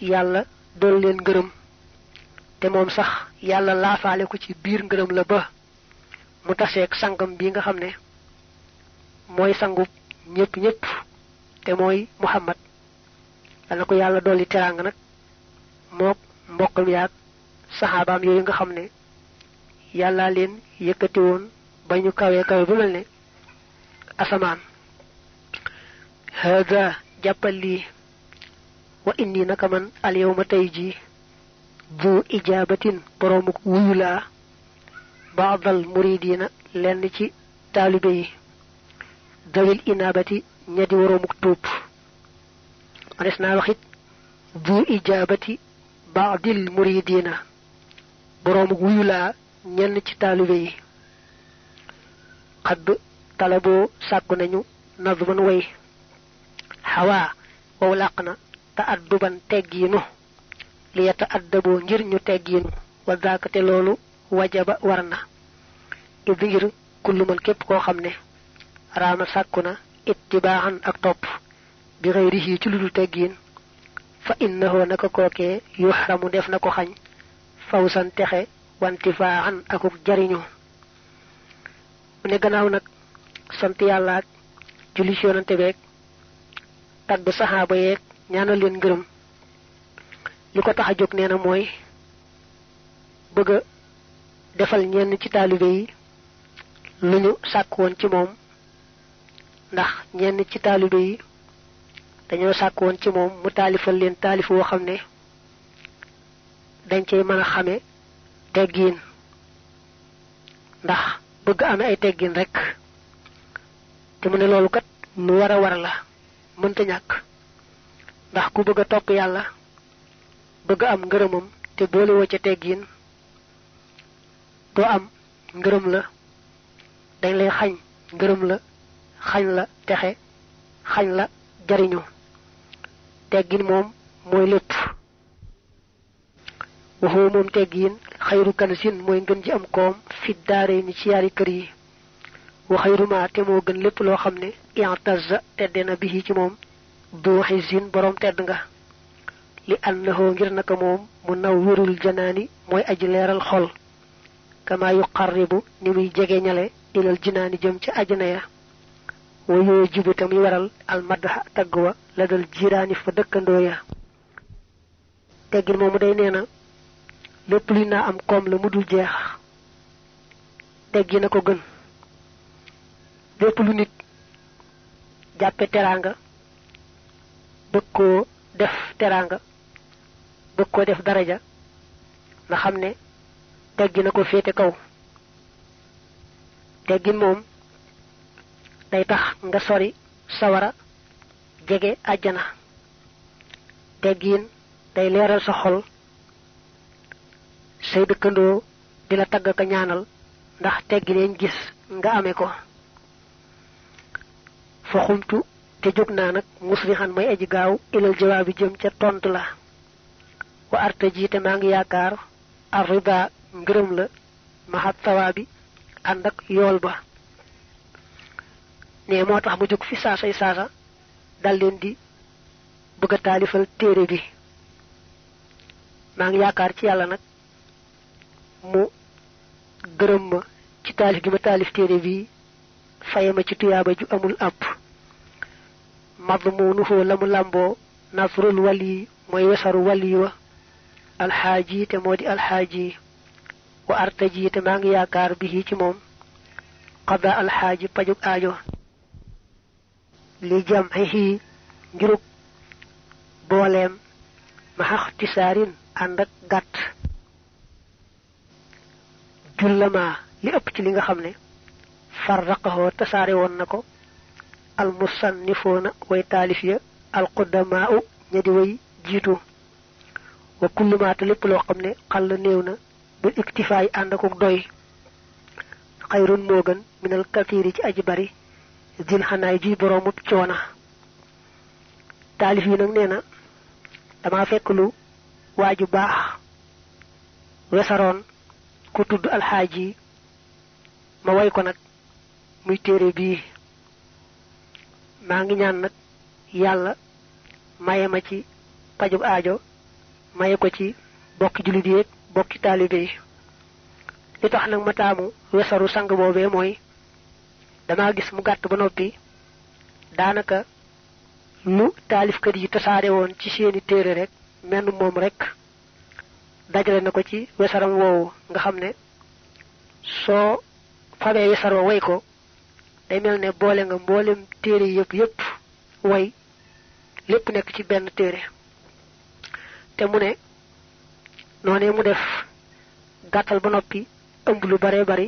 yàlla dool leen ngërëm te moom sax yàlla laafaale ko ci biir ngërëm la ba mu taseeg sangam bi nga xam ne mooy sangub ñépp ñépp te mooy Muhammad dana ko yàlla dolli teraanga nag mook mbokkam yaag saxaabaam yooyu nga xam ne yàlla leen yëkkati woon ba ñu kawe kawe bu mel ne asamaan hada jàppal lii wa inni naka man al yawma tey jii bu ijaabatin boroomuk wuyu laa baadal muridina lenn ci taalibe yi dawil inaabati ñadi woroomuk tuub manes naa waxit bu ijaabati baadil muridina boroomuk wuyu laa ñenn ci taalibe yi xadd talaboo sàkku nañu nazman way xawaa wow làq na ta adduban teggiinu li yata addaboo ngir ñu teggiinu wa daakate loolu wajaba war na idi ngir kullu man képp koo xam ne raama sàkku na ittibaaxan ak topp bi xëyrihi ci lu dul teggiin fa innahu naka kookee yuxramu def na ko xañ fawsan texe wantifaaxan akuk jariñu mu ne gannaaw nag sant yàlla ak julli ci yonante beeg tagg saxaaba yeeg ñaanal leen ngërëm li ko tax a jóg nee na mooy bëgg a defal ñenn ci taalibe yi lu ñu sàkk woon ci moom ndax ñenn ci taalibe yi dañoo sàkk woon ci moom mu taalifal leen taalif woo xam ne dañ cey mën a xame teggiin ndax bëgg amee ay teggiin rek te mu ne loolu kat lu war a war la mënta ñàkk ndax ku bëgg a topp yàlla bëgg am ngërëmam te boole woo ca teggiin doo am ngërëm la dañ lay xañ ngërëm la xañ la texe xañ la jariñu teggin moom mooy lépp waxoo moom teggiin xayru kansin mooy ngën ji am koom fi daare ni ci yaari kër yi wa xayruma te moo gën lépp loo xam ne i'tazza tedde na bihi ci moom du xizin boroom tedd nga li annahu ngir naka moom mu nawwirul janaani mooy aji leeral xol kama yuqarribu ni muy jege ñale ilal jinaani jëm ci ajana ya wa yoo jibu te muy waral almadha tagg wa la dal jiraani fa dëkkandoo ya teggin moomu day nee na lépp luy naa am koom la mu dul jeex teggi na ko gën lépp lu nit jàppe teraanga bëgg koo def teraanga bëgg koo def daraja nga xam ne teggi na ko féete kaw teggin moom day tax nga sori sawara jege àjjana teggin day leeral sa xol say dëkkandoo di la tagg ka ñaanal ndax teggi leen gis nga amee ko fa xumtu te jóg naa nag musrixan may aji gaaw ilal jawaabi jëm ca tontu la wa arta ji te maa ngi yaakaar arriba ngërëm la maxat sawaabi ànd ak yool ba ne moo tax mu jóg fi saasay saasa dal leen di bëgg a taalifal téere bi maa ngi yaakaar ci yàlla nag mu gërëm ma ci taalif gi ma taalif téere bi faye ma ci tuyaaba ju amul àpp madmunuhu la mu làmboo nasrul wali mooy wesaru wali wa alxaaji te moo di alxaaji wa artaji te maa ngi yaakaar bi ci moom qada alxaaji pajug aajo li jam'ihi ngirug booleem maxax tisaarin ànd ak gàtt jullama li ëpp ci li nga xam ne farraqahoo tasaare woon na ko almusannifoona way taalif ya alquddamaa u ña di way jiitu wa kullumaata lépp loo xam ne xalla néew na bil iktifaay ànd akuk doy xayrun moo gën minal katiiri ci aji bari dil xanaay ji boroomub coona taalif yi nag nee na dama fekk lu waaju baax wesaroon ku tudd alxaaji ma way ko nag muy téere bii maa ngi ñaan nag yàlla maye ma ci pajub aajo maye ko ci bokki julit yi bokki talibé yi li tax nak ma taamu wesaru sang boobee mooy dama gis mu gàtt ba noppi daanaka lu taalifkat yi tasaare woon ci seeni téere rek menn moom rek dajale na ko ci wesaram woowu nga xam ne soo fabee wesar wa way ko day mel ne boole nga mboolem téere yépp way lépp nekk ci benn téere te mu ne noonee mu def gàttal ba noppi ëmb lu bare bari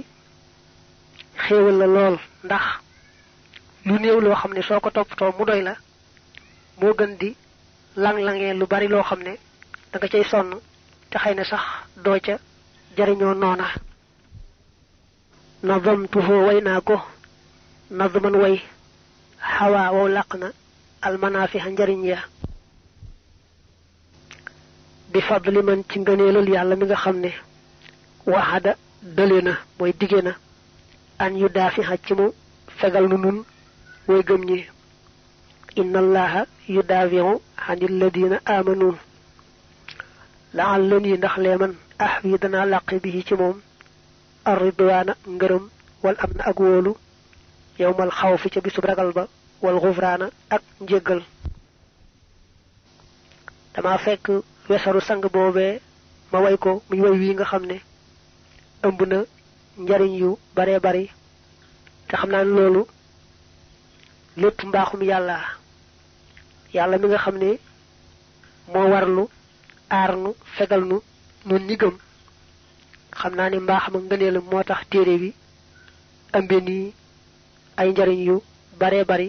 xéewal la lool ndax lu néew loo xam ne soo ko toppatoo mu doy la moo gën di lang-langee lu bari loo xam ne da nga cay sonn te xëy na sax doo ca jariñoo noona nazamtuhu way naa ko nazman way xawaa wow làq na almanaafiha njariñ ya bi fadli man ci ngëneelul yàlla mi nga xam ne waxada dële na mooy dige na an yu daafiha ci mu fegal nu nun way gëm ñi inna allaha yu daafihu anil ladina amanu la'allani ndax leeman ahwi dana làqi bi ci moom arridwaana ngërëm wal am na ak wóolu yowmal xawfi ca bisub ragal ba wal xufraana ak njéggal dama fekk wesaru sang boobee ma way ko muy way wi nga xam ne ëmb na njariñ yu bare bari te xam naa loolu lépp mbaaxum yàlla mi nga xam ne moo warlu aar nu fegal nu nun ñi gëm xam naa ne mbaaxam ak ngëneelam moo tax téere bi ëmbe nii ay njariñ yu bare bari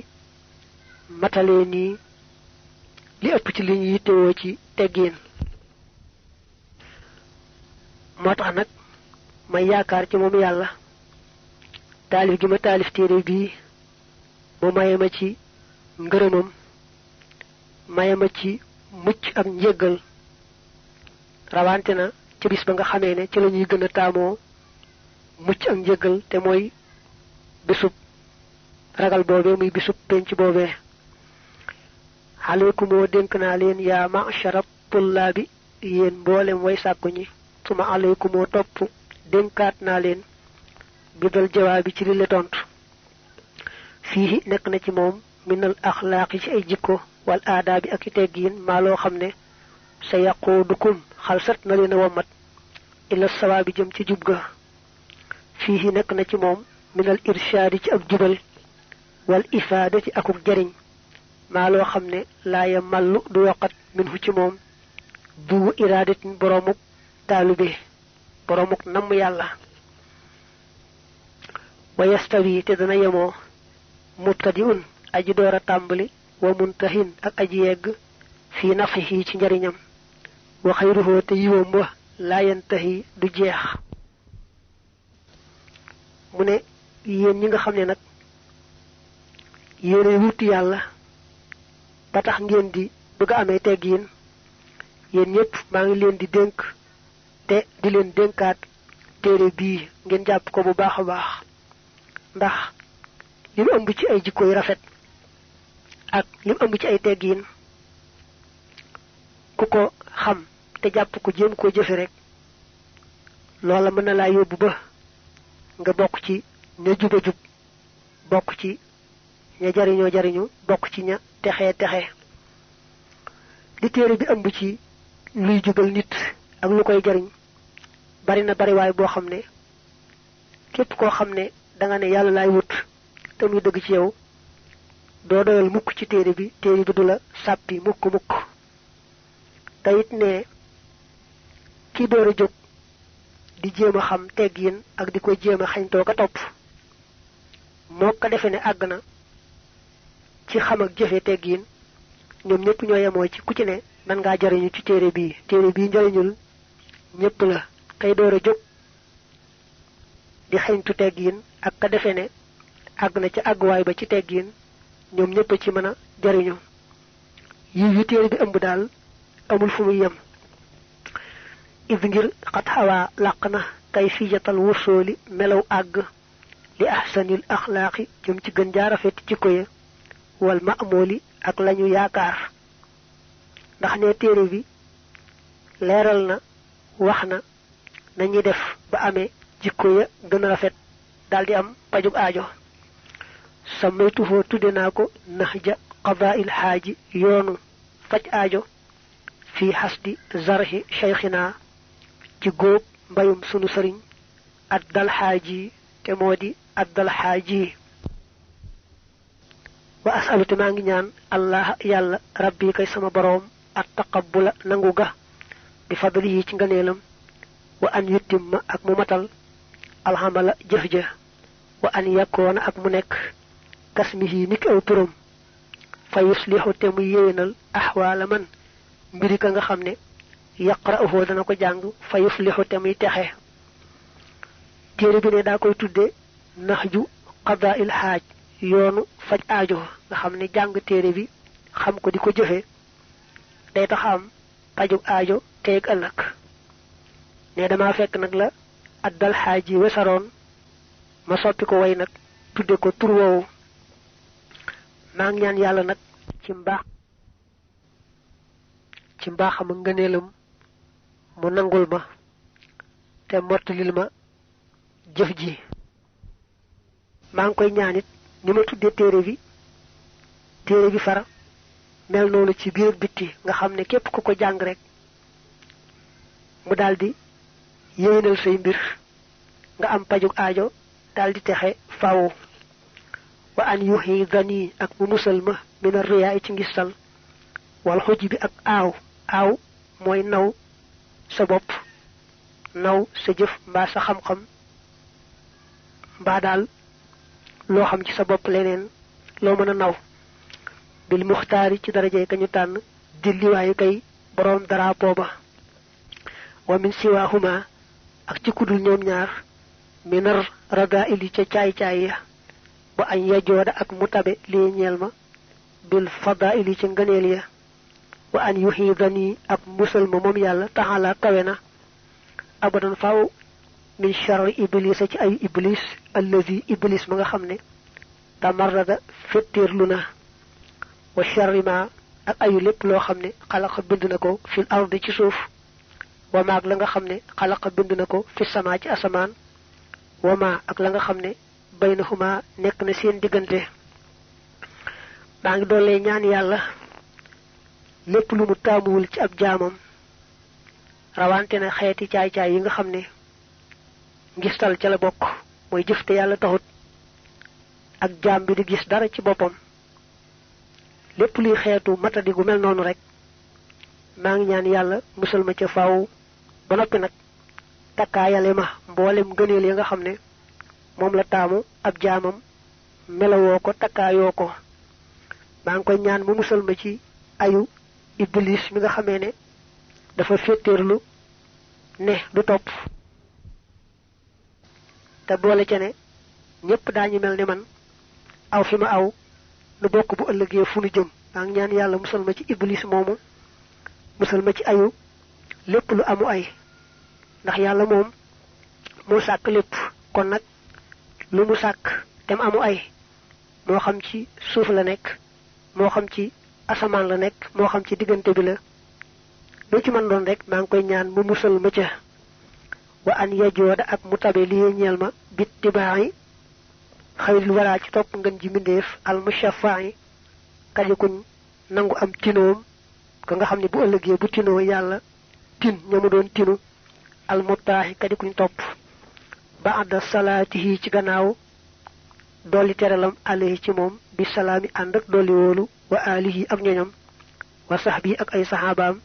matale nii li ëpp ci li ñu yittewoo ci teggiin moo tax nag may yaakaar ci moom yàlla taalif gi ma taalif téere bii mu maye ma ci ngërëmam maye ma ci mucc ak njéggal rawante na ci bis ba nga xamee ne ci la ñuy gën a taamoo mucc ak njéggal te mooy bisub ragal boobee muy bisub penc boobee alaykumoo dénk naa leen yaa ma'shara tullaabi yéen mboolem way sàkku ñi suma alaykumoo topp dénkaat naa leen bidal jawaabi ci li le tontu fii nekk na ci moom minal axlaaqi ci ay jikko wal aadaabi ak i teggiin maa loo xam ne sa yaquudukum xalsat na leen a wommat ila sawaabi jëm ci jub ga fii nekk na ci moom minal irshaadi ci ak jubal wal ifaada ci akuk jariñ maa loo xam ne laa ya mallu du yokkat min hu ci moom du iraadatin boromuk taalube boromuk namm yàlla wa yastawi te dana yemoo mubtadi'un aji door a tàmbali wa muntahin ak aji yegg fii nafihi ci njariñam wa xayruhu te yiwam ba laa yantahi du jeex mu ne yéen ñi nga xam ne nag yéenay wuti yàlla ba tax ngeen di bëgg a amee teggiin yéen ñëpp maa ngi leen di dénk te di leen dénkaat téere bii ngeen jàpp ko bu baax a baax ndax li mu ëmb ci ay jikko yu rafet ak li mu ëmb ci ay teggiin ku ko xam te jàpp ko jéem koo jëfe rek loola mën na laa yóbbu ba nga bokk ci ña juba jub bokk ci ña jariñoo jariñu bokk ci ña texee texe li téere bi ëmb ci luy jubal nit ak lu koy jariñ bari na bari waay boo xam ne képp koo xam ne da nga ne yàlla laay wut te muy dëgg ci yow doo doyal mukk ci téere bi du la sàppi mukk te it ne ki door a jóg di jéem a xam teggiin ak di ko jéem a xañtoo ka topp moo ko defe ne àgg na ci xam ak jëfe teggiin ñoom ñëpp ñoo yemoo ci ku ci ne man ngaa jariñu ci téere bii njariñul ñëpp la kay door a jóg di xañtu teggiin ak ka defe ne àgg na ci àgguwaay ba ci teggiin ñoom ñëpp ci mën a jariñu yi téere bi ëmb daal amul fu muy yem id ngir xat xawaa làq na kay fijatal wursooli melaw àgg li ahsanil axlaaqi jëm ci gën jaarafet ci koya wal ma'mooli ak lañu yaakaar ndax ne téere bi leeral na wax na nañuy def ba amee jikko ya gën a rafet daldi am pajug aajo samaytuhoo tudde naa ko nahja qadaa'il xaaji yoonu faj aajo fii xasdi zarhi cheikhina ci góob mbayum sunu sëriñ addal xaaji te moo di addal xaaji wa asalu te maa ngi ñaan allah yàlla rabbi kay sama boroom at taqabbula nangu ga bi fadlihi ci ngëneelam wa an yutimma ak mu matal alhamala jëf ja wa an yakkoona ak mu nekk kasmihi niki aw turam fa yuslihu te muy yéwénal axwaala man mbiri ka nga xam ne yaqra'uhu dana ko jàng fa yuslihu te muy texe téere bi ne daa koy tudde nahju qadaa'il xaaj yoonu faj aajo nga xam ne jàng téere bi xam ko di ko jëfe day tax am pajug aajo teeg ëllëg ne dama fekk nag la addal xaaji wesaroon ma soppi ko way nag tudde ko tur woowu maa ngi ñaan yàlla nag ci mbaaxam ak ngëneelam mu nangul ma te mottalil ma jëf ji maa ngi koy ñaanit ni ma tudde téere bi far mel noonu ci biir bitti nga xam ne képp ku ko jàng rek mu daldi yéwénal say mbir nga am pajug aajo daldi texe faaw wa an yuxi gani ak mu musal ma mina riyaa ci ngistal wal xuj bi ak aaw mooy naw sa bopp naw sa jëf mbaa sa xam-xam mbaa daal loo xam ci sa bopp leneen loo mën a naw bil muxtaari ci darajey ka ñu tànn dilliwaayu kay boroom daraapo ba wa min siwaahuma ak ci kudul ñoom ñaar minar radaili ca caay-caay ya ba añ yajooda ak mu tabe lii ñeel ma bil fadaili ca ngëneel ya wa an yuxiidani ak musal ma moom yàlla taxala kawe na abadan faaw min charri iblisa ci ayu iblis allazi iblis ma nga xam ne tamarrada fettéerlu na wa charri ma ak ayu lépp loo xam ne xalaqa bind na ko fil ardi ci suuf wa maag la nga xam ne xalaqa bind na ko fi sama ci asamaan wa ma ak la nga xam ne baynahuma nekk na seen diggante maa ngi doole ñaan yàlla lépp lu mu taamuwul ci ab jaamam rawante na xeeti caay-caay yi nga xam ne ngistal ca la bokk mooy jëf te yàlla taxut ak jaam bi di gis dara ci boppam lépp luy xeetu matadi gu mel noonu rek maa ngi ñaan yàlla musal ma ca faaw ba noppi nag takkaayale ma mboolem gëneel yi nga xam ne moom la taamu ab jaamam melawoo ko takkaayoo ko maa ngi koy ñaan mu musal ma ci ayu iblis mi nga xamee ne dafa féeteerlu ne du topp te boole ca ne ñépp daañu mel ni man aw fi ma aw nu bokk bu ëllëgee fu nu jëm maa ngi ñaan yàlla musal ma ci iblis moomu musal ma ci ayu lépp lu amu ay ndax yàlla moom moo sàkk lépp kon nag lu mu sàkk te mu amu ay moo xam ci suuf la nekk moo xam ci asamaan la nekk moo xam ci diggante bi la lu ci mën doon rek maa ngi koy ñaan mu musal ma ca wa an yajooda ak mu tabe lii ñeel ma bit tibaayi xayril waraa ci topp ngën ji mbindéef al mushafaayi kajikuñ nangu am tinoom ka nga xam ne bu ëllëgee bu tinoo yàlla tin ñamu doon tinu al muttaaxi kajikuñ topp ba àdda salaatihi ci gannaaw dolli teralam alayhi ci moom bi salaami ànd ak dolli wóolu wa alihi ak ñoñam wa sahbi ak ay saxaabaam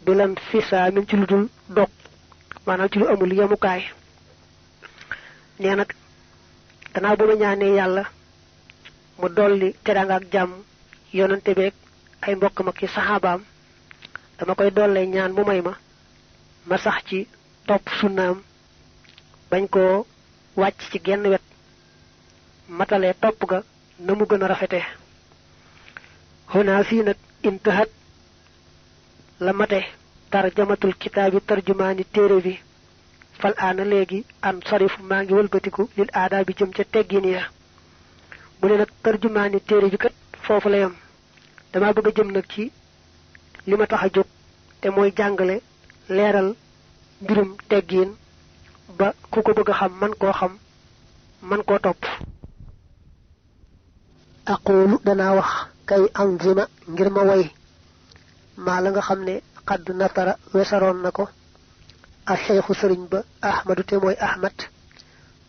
bilan fisaamin ci lu dul dog maanaam ci lu amul yemukaay nee nag gannaaw ba ma ñaanee yàlla mu dolli teraanga ak jàmm yonante beeg ay mbokkam ak i saxaabaam dama koy dollee ñaan mu may ma sax ci topp sunnaam bañ koo wàcc ci genn wet matalee topp ga na mu gën a rafete xunaa fii nag intahat la mate tarjamatul kitaabi tarjumaani téere bi fal aana léegi an sarifu maa ngi wëlbatiku lil aadaa bi jëm ca teggin ya mu ne nag tarjumaani téere bi kat foofu la yam dama bëgg a jëm nag ci li ma tax a jóg te mooy jàngale leeral mbirum teggiin ba ku ko bëgg xam man koo topp. aqulu danaa wax kay anzima ngir ma way maa la nga xam ne xadd natara wesaroon na ko a cheikhu sëriñ ba ahmadu te mooy ahmad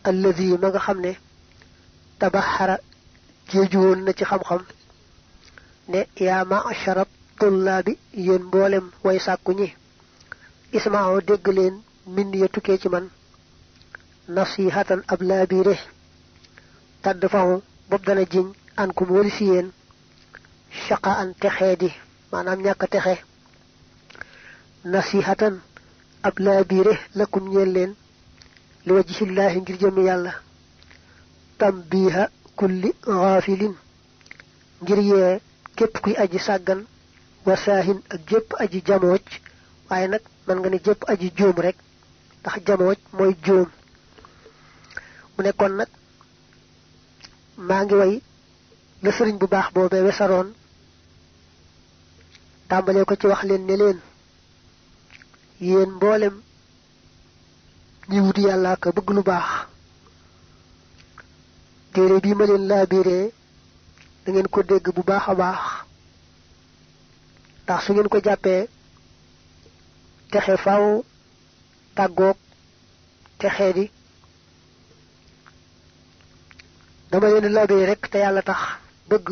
allazi ma nga xam ne tabaxara jéeju woon na ci xam-xam ne yaa ma'shara tullaabi yéen mboolem way sàkku ñi isma'u dégg leen min ya tukkee ci man nasihatan ab laabiire tadd fahu bopp dana jiñ an kum wali si yéen shaqa an texee di maanaam ñàkk texe nasihatan ab laabiire lakum ñeel leen li wajhillaahi ngir jëmm yàlla tambiha kulli gaafilin ngir yee képp kuy aji sàggan wasaahin ak jépp aji jamooj waaye nag man nga ne jépp aji jóom rek ndax jamooj mooy jóom mu ne kon nag maa ngi way la sëriñ bu baax boobee wesaroon tàmbalee ko ci wax leen ne leen yéen mboolem ñi wuti yàlla ka bëgg lu baax téere bii ma leen laa biiree da ngeen ko dégg bu baax a baax ndax su ngeen ko jàppee texe faaw tàggoog texee di dama leen laa biiree rek te yàlla tax bëgg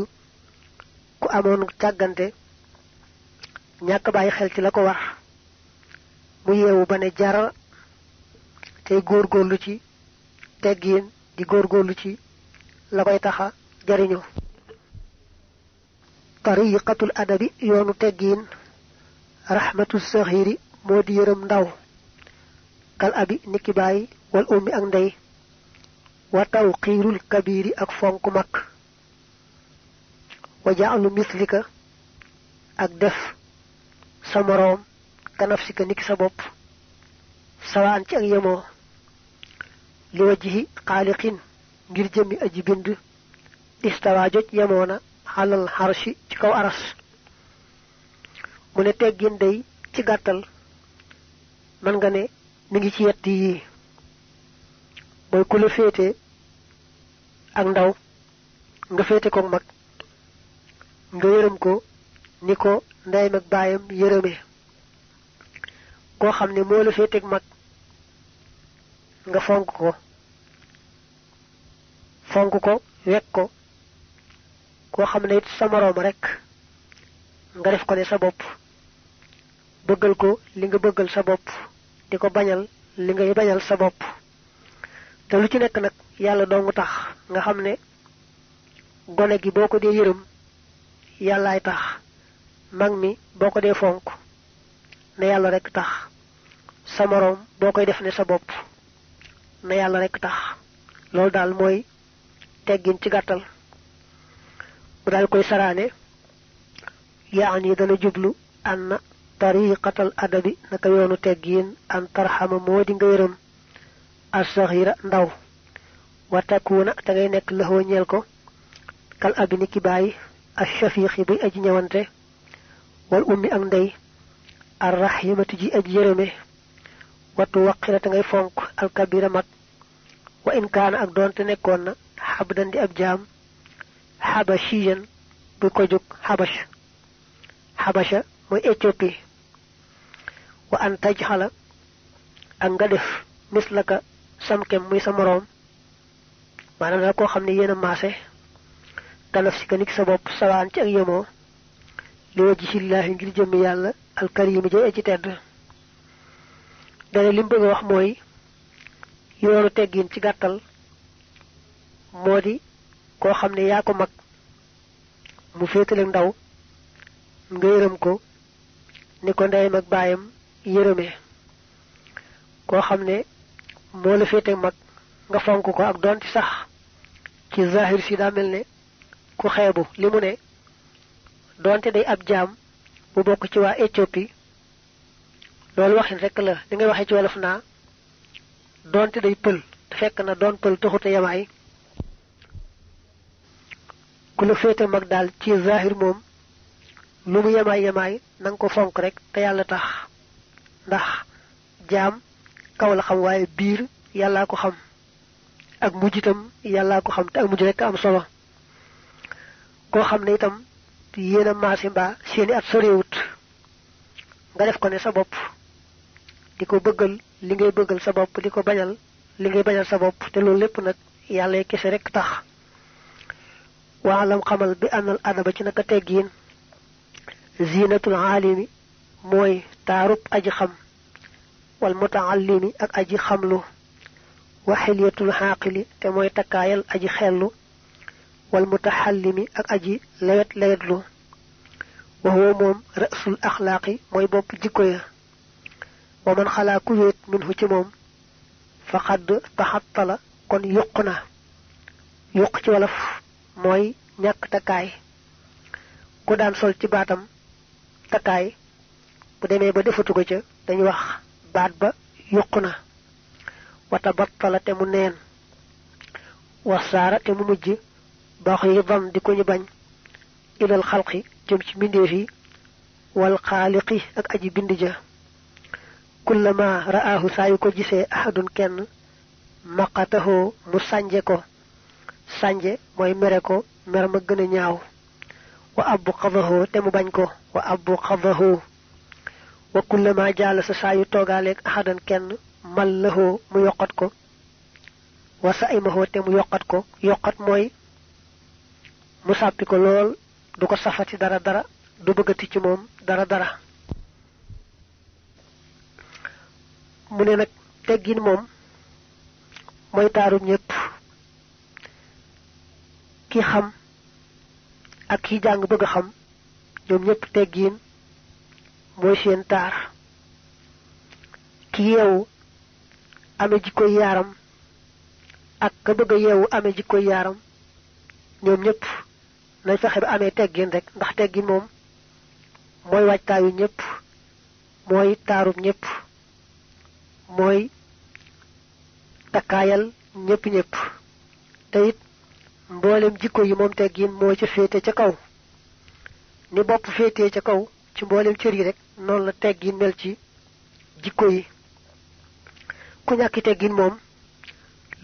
ku amoon càggante ñàkk bàyyi xel ci la ko war mu yeewu ba ne jar tey góorgóorlu ci teggiin di góorgóorlu ci la koy taxa jariñu tariqatul adabi yoonu teggiin rahmatu saxiri moo di yërëm ndaw kal abi niki baay wal ummi ak ndey wa tawqiirul kabiri ak fonk mag wa ja'alu mislika ak def sa moroom kanafsika niki sa bopp sawaan ci ak yemoo li wajhi xaaliqin ngir jëmmi aji bind istawa joj yemoona xalal xarshi ci kaw aras mu ne teggin day ci gàttal man nga ne mi ngi ci yetti yii mooy ku la féete ak ndaw nga féete ko mag nga yërëm ko ni ko ndeyam ak baayam yërëme koo xam ne moo la féete ak mag nga fonk ko wekk ko koo xam ne it sa moroom rek nga def ko ne sa bopp bëggal ko li nga bëggal sa bopp di ko bañal li ngay bañal sa bopp te lu ci nekk nag yàlla dong tax nga xam ne gone gi boo ko dee yërëm yàllaay tax mag mi boo ko dee fonk ne yàlla rek tax sa moroom boo koy def ne sa bopp ne yàlla rek tax loolu daal mooy teggin ci gàttal mu daal koy saraane yaani dana jublu anna tariqatal adabi naka yoonu teggin an tarxama moo di nga yërëm as-saxira ndaw wa takuuna te ngay nekk laxoo ñeel ko kal abi ni ki bàyyi ash-shafiqi buy aji ñëwante wal ummi ak ndey ar-rahimati ji aji yërëme wattu waqira te ngay fonk alkabira mag wa in kaana ak doonte nekkoon na xabdan di ab jaam xabashiyan bu ko jóg xabasha mooy Éthiopie wa an tajxala ak nga def mislaka samkem muy sa moroom maanaam daal koo xam ne yéen a maase kanaf si ka nik sa bopp sawaan ci ak yemoo li wajhillaahi ngir jëmmi yàlla alkarimi jay aji tedd dane li mu bëgg a wax mooy yoonu teggin ci gàttal moo di koo xam ne yaa ko mag mu féetale ndaw nga yërëm ko ni ko ndeyam ak baayam yërëme koo xam ne moo la féete mag nga fonk ko ak doonti sax ci zahir si daa mel ne ku xeebu li mu ne doonte day ab jaam bu bokk ci waa Éthiopie loolu waxin rekk la li ngay waxee ci wolof naa doonte day pël te fekk na doon pël taxute yamaay ku la féete mag daal ci zahir moom lu mu yemaay na nga ko fonk rek te yàlla tax ndax jaam kaw la xam waaye biir yàllaa ko xam ak mujj itam yàllaa ko xam te ak mujj rekk am solo koo xam ne itam yéen a maase mbaa seeni at sorewut nga def ko ne sa bopp di ko bëggal li ngay bëggal sa bopp di ko bañal li ngay bañal sa bopp te loolu lépp nag yàlla kese rekk tax waalam xamal bi ànnal adaba ci naka teggiin zinatul aalimi mooy taarub aji xam wal mutaallimi ak aji xamlu wa xilyatul xaaqili te mooy takkaayal aji xellu wal mutaxallimi ak aji lewet lewetlu wa huwa moom ra'sul axlaaqi mooy bopp jikko ya wa man xalaa ku wéet minhu ci moom faqad taxattala kon yuq na yuq ci wolof mooy ñàkk takkaay ku daan sol ci baatam takkaay bu demee ba defatu ko ca dañuy wax baat ba yuq na wata battala te mu neen wasaara te mu mujj baax yi dam di ko ñu bañ ilal xalqi jëm ci mbindeef yi wal xaaliqi ak aji bind ja kullama ra'aahu saa yu ko gisee ahadun kenn maqatahoo mu sànje ko sànje mooy mere ko mer ma gën a ñaaw wa abbu xadahoo te mu bañ ko wa abbu xadahoo wa kullama jaala sa saa yu toogaaleeg ahadan kenn mallahoo mu yokkat ko wa sa imahoo te mu yokkat ko yokkat mooy mu sàppi ko lool du ko safati dara dara du bëggati ci moom dara dara mu ne nag teggin moom mooy taarub ñépp ki xam ak ki jàng bëgg a xam ñoom ñépp teggin mooy seen taar ki yeewu ame jikkoy yaaram ak ka bëgg a yeewu ame jikkoy yaaram ñoom ñépp nañ fexe ba amee teggin rek ndax teggin moom mooy waajtaayu ñépp mooy taarub ñépp mooy takkaayal ñépp ñépp te it mboolem jikko yi moom teggin moo ca féete ca kaw ni bopp féetee ca kaw ci mboolem cër yi rek noonu la teggin mel ci jikko yi ku ñàkki teggin moom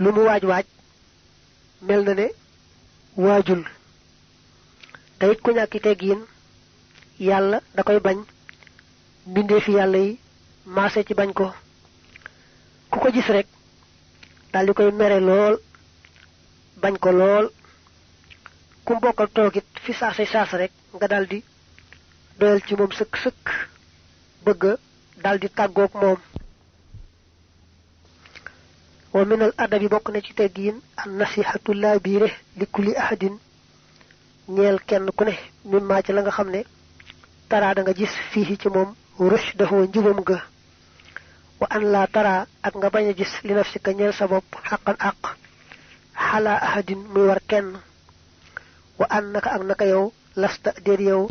lu mu waaj mel na ne waajul te it ku ñàkki teggin yàlla da koy bañ mbindee fi yàlla yi maase ci bañ ko ku ko gis rek daldi koy mere lool bañ ko lool ku mbokkal toogit fi saasa rek nga daldi doyal ci moom sëkk bëgg daldi tàggoog moom wa minal adabi bokk na ci teggiin an nasihatu laa biire li kulli ahadin ñeel kenn ku ne mimmaa ci la nga xam ne taraa da nga gis fii ci moom rushdahu njubam ga wa an laa taraa ak nga bañ a gis li nafsika ñeel sa bopp xaqan àq xalaa ahadin muy war kenn wa an naka ak naka yow lasta déet yow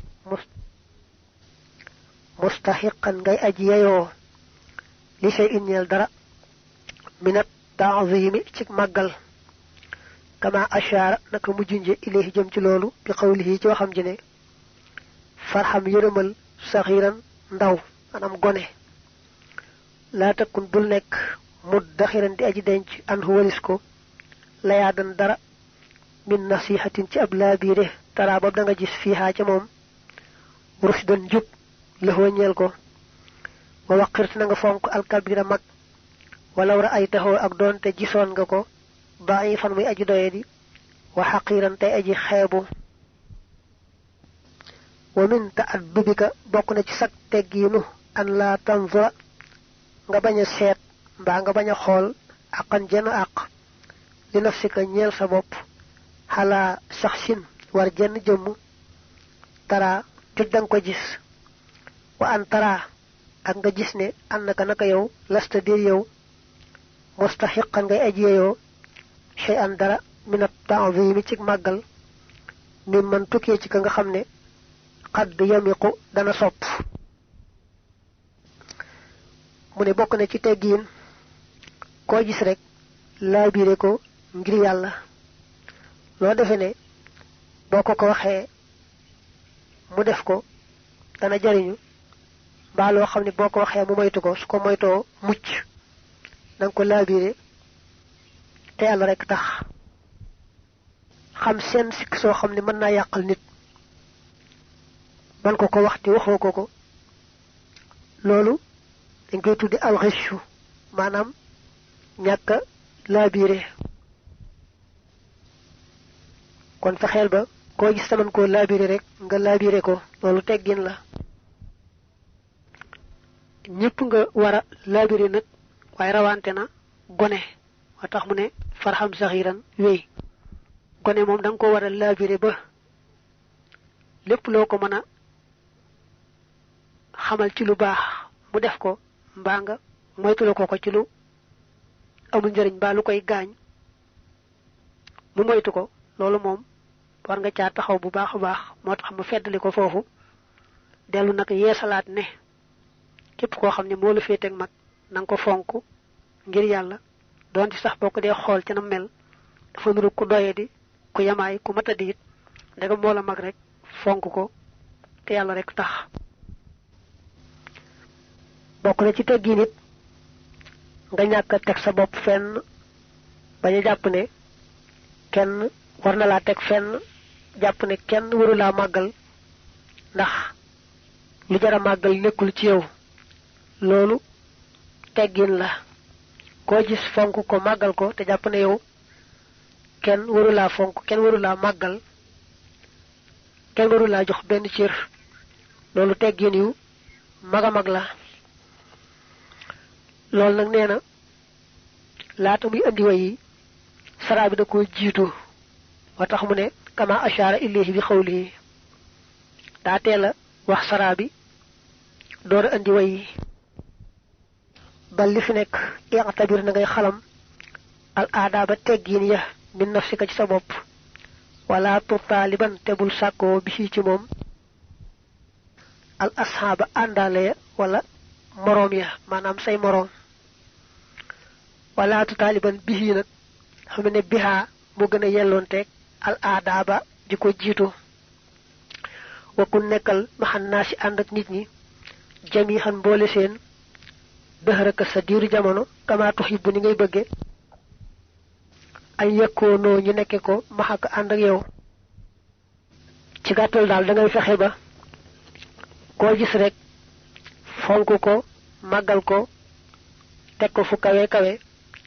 mustaxiqan ngay aji yeyoo li shay in ñeel dara minat taazimi ci màggal kama ashaara naka mu junje ilayhi jëm ci loolu bi xawlihi ci waxam ji ne farxam yërëmal saxiiran ndaw maanaam gone laa takkun bul nekk muddaxiran di aji denc an hu walis ko layaadan dara min nasihatin ci ab laabiire taraa boobu da nga gis fiihaa ca moom rushdan njub lëxoo ñeel ko wa waqirt na nga fonk alkabira mag walaw ra ay taxoo ak doonte gisoon nga ko bàyyi fan muy aji doye di wa xaqiiran tey aji xeebu wa min ta'addubika bokk na ci sag teggiinu an laa tanzura nga bañ a seet mbaa nga bañ a xool aqan jenn àq li nafsika ñeel sa bopp xalaa saxsin war jenn jëmm taraa joj danga ko gis wa an taraa ak nga gis ne an naka yow lasta dir yow mustaxiqan ngay aji yeyoo shay an dara minat ta'zimi ci màggal mi man tukkee ci ka nga xam ne xadd yamiqu dana sopp mu ne bokk na ci teggiin koo gis rek laabiire ko ngir yàlla loo defe ne boo ko waxee mu def ko dana jariñu ba lo xamni boko waxe mu moytu ko su ko moyto mucc nang ko labiré té Yalla rek tax xam sen sik so xamni mën na yaqal nit ban ko waxti waxoko ko lolu dañ koy tuddi al ghishu manam ñaka labiré kon fexel ba ko gis taman ko labiré rek nga labiré ko lolu teggin la ñepp nga wara labiré nak way rawante na gone watax mu ne farham zahiran wey gone mom dang ko wara labiré ba lepp loko mëna xamal ci lu baax mu def ko mba nga moytu ko ci lu amul njariñ ba lu koy gañ mu moytu ko lolu mom war nga ca taxaw bu baax baax motax mu feddali ko fofu delu nak yeesalaat ne képp ko xamni mo la fété ak mag nang ko fonku ngir Yalla doon ci sax boko dé xol ci na mel dafa nuru ku doyé di ku yamaay ku mata diit daga mo la mag rek fonku ko te Yalla rek tax bokku na ci teggi nit nga ñaka tek sa bop fenn baña japp ne kenn war na la tek fenn japp ne kenn waru la magal ndax lu jara magal nekkul ci yow lolu teggin la ko gis fonk ko magal ko te japp ne yow kenn waru la fonk kenn waru la magal kenn waru la jox ben ciir lolu teggin yu maga mag la lolu nak neena laata muy andi wayi sara bi da ko jitu watax mu ne kama ashara ilayhi bi khawlihi da tela wax sara bi door andi wayi bal li fi nek i'tabir na ngay xalam al adaba teggin ya min nafsika ci sa bop wala tu taliban tebul sako bi ci mom al ashaba andale wala morom ya manam say morom wala tu taliban bihi nak xamne biha mo gëna yellonté al adaba diko jitu wa kun nekkal mahannasi and ak nit ñi jamihan boole seen dëhraka sa diiru jamono kama tuhibbu ni ngay bëgge ay yakkono ñu nekke ko maxaka and ak yow ci gàttal daal da ngay fexe ba koo gis rek fonk ko màggal ko teg ko fu kawe kawe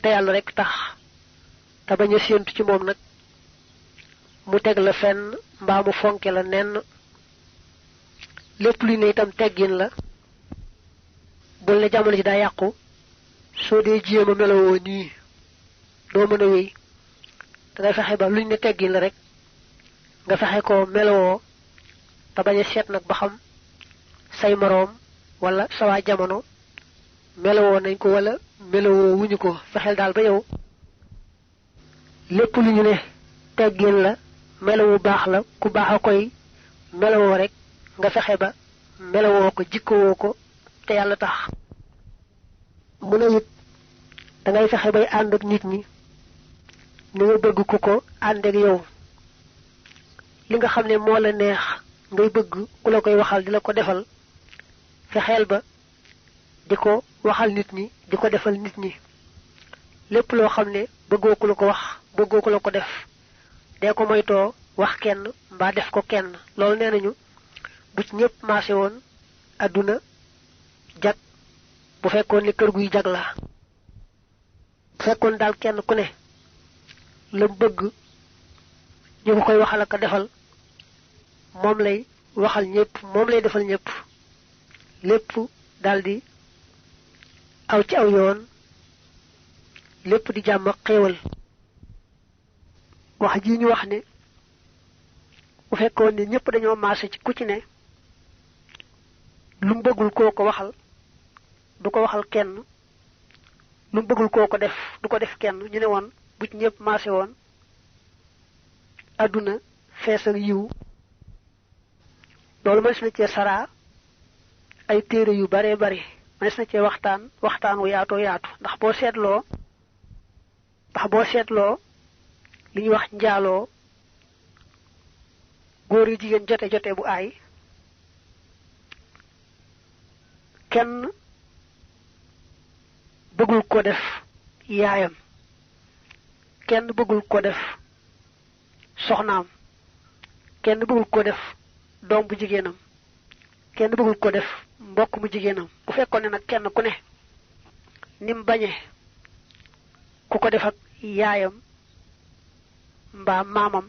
te Yàlla rek tax te bañ a séentu ci moom nag mu teg la fenn mbaa mu fonke la nenn lépp lu ne itam teggin la bul ne jamono ci daa yàqu soo dee jéema melowoo nii doo mën a wéy da ngay fexe ba luñ ne teggin la rek nga fexe ko melowoo te bañ a seet nag ba xam say moroom wala sa waa jamono melowoo nañ ko wala melowoo wuñu ko fexeel daal ba yow lépp lu ñu ne teggin la melowu baax la ku baax a koy melowoo rek nga fexe ba melowoo ko jikkowoo ko te Yàlla tax mu ne it da ngay fexe bay ànd ak nit ñi ni nga bëgg ku ko ànd ak yow li nga xam ne moo la neex ngay bëgg ku la koy waxal di la ko defal fexeel ba di ko waxal nit ñi di ko defal nit ñi lépp loo xam ne bëggoo ku la ko wax bëggoo ku la ko def dee ko moytoo wax kenn mbaa def ko kenn loolu nee nañu bu ci ñëpp maase woon àdduna jag bu fekkoon ni kër guy jag la bu fekkoon daal kenn ku ne la bëgg ñu ko koy waxal ak defal moom lay waxal ñëpp moom lay defal ñëpp lépp daldi aw ci aw yoon lépp di jàmm xéewal wax ji ñu wax ne bu fekkoon ni ñëpp dañoo maase ci ku ci ne lu bëggul koko waxal du ko waxal kenn lu bëggul koko def du ko def kenn ñu ne won bu ci ñepp maase won aduna fess ak yiw lolu mëss na ci sara ay téré yu bare bare mëss na ci waxtaan wu yaato yaatu ndax bo sétlo li ñu wax njaalo goor yu jigen jote bu ay kenn bëggul ko def yaayam, kenn bëggul ko def soxnaam, kenn bëggul ko def doom bu jigéenam, kenn bëggul ko def mbokk mu jigéenam. bu fekkoon ne nag kenn ku ne nim bañe ku ko def ak yaayam mbaa maamam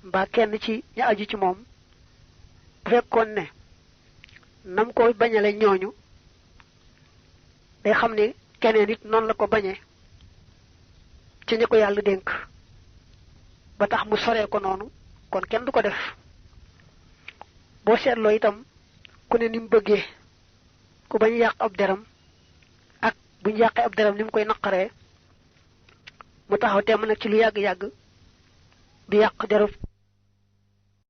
mbaa kenn ci ña aju ci moom, bu fekkoon ne nam ko bañale ñooñu day xam ne keneen it noonu la ko bañee ci ñi ko yàlla dénk ba tax mu soree ko noonu, kon kenn du ko def. boo seetloo itam ku ne ni mu bëggee ku bañ yàq ab deram ak buñ yàqee ab deram ni mu koy naqaree, mu taxaw temm nag ci lu yàgg-yàgg du yàq derub